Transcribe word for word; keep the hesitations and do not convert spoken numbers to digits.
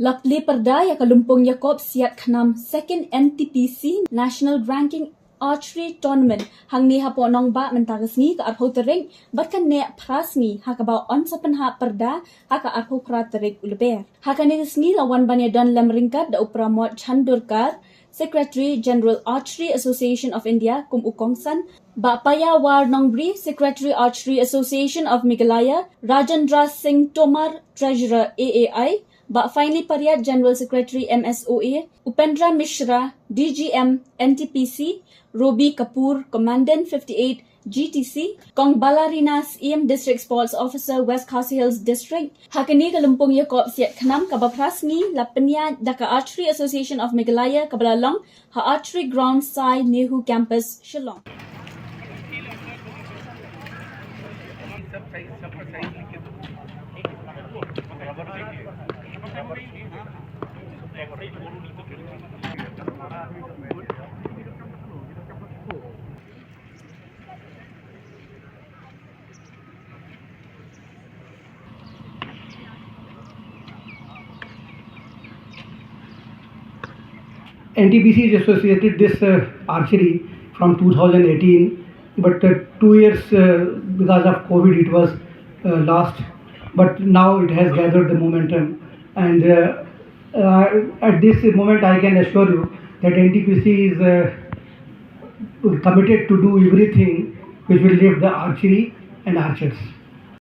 La plie pyrda ïa ka lympung ïakop siat khnam Second N T P C National Ranking Archery Tournament hangne hapoh Nongbah mynta ka sngi ka arphew tarik, bad kan neh phra sngi ha kaba yn sa pynhap pyrda ha ka arphew phra tarik u Lber. Ha kane ka sngi la wan ban ïadon lem ryngkat da u Pramod Chandorkar, Secretary General Archery Association of India kum u kongsan, Bah Paiawar Nongbri, Secretary Archery Association of Meghalaya, Rajendra Singh Tomar, Treasurer A A I, Bah Finely Pariat, General Secretary M S O A, Upendra Mishra, D G M N T P C, Robi Kapoor, Commandant fifty-eight G T C, Kong Balarina Syiem, District Sports Officer, West Khasi Hills District. Ha kane ka lympung ïakop siat khnam kaba phra sngi la pynïaid da ka Archery Association of Meghalaya kaba la long ha Archery Ground, Sai Nehu Campus, Shillong. N T P C has associated this uh, archery from two thousand eighteen, but uh, two years uh, because of COVID it was uh, lost, but now it has gathered the momentum. And uh, uh, at this moment, I can assure you that N T P C is uh, committed to do everything which will lift the archery and archers.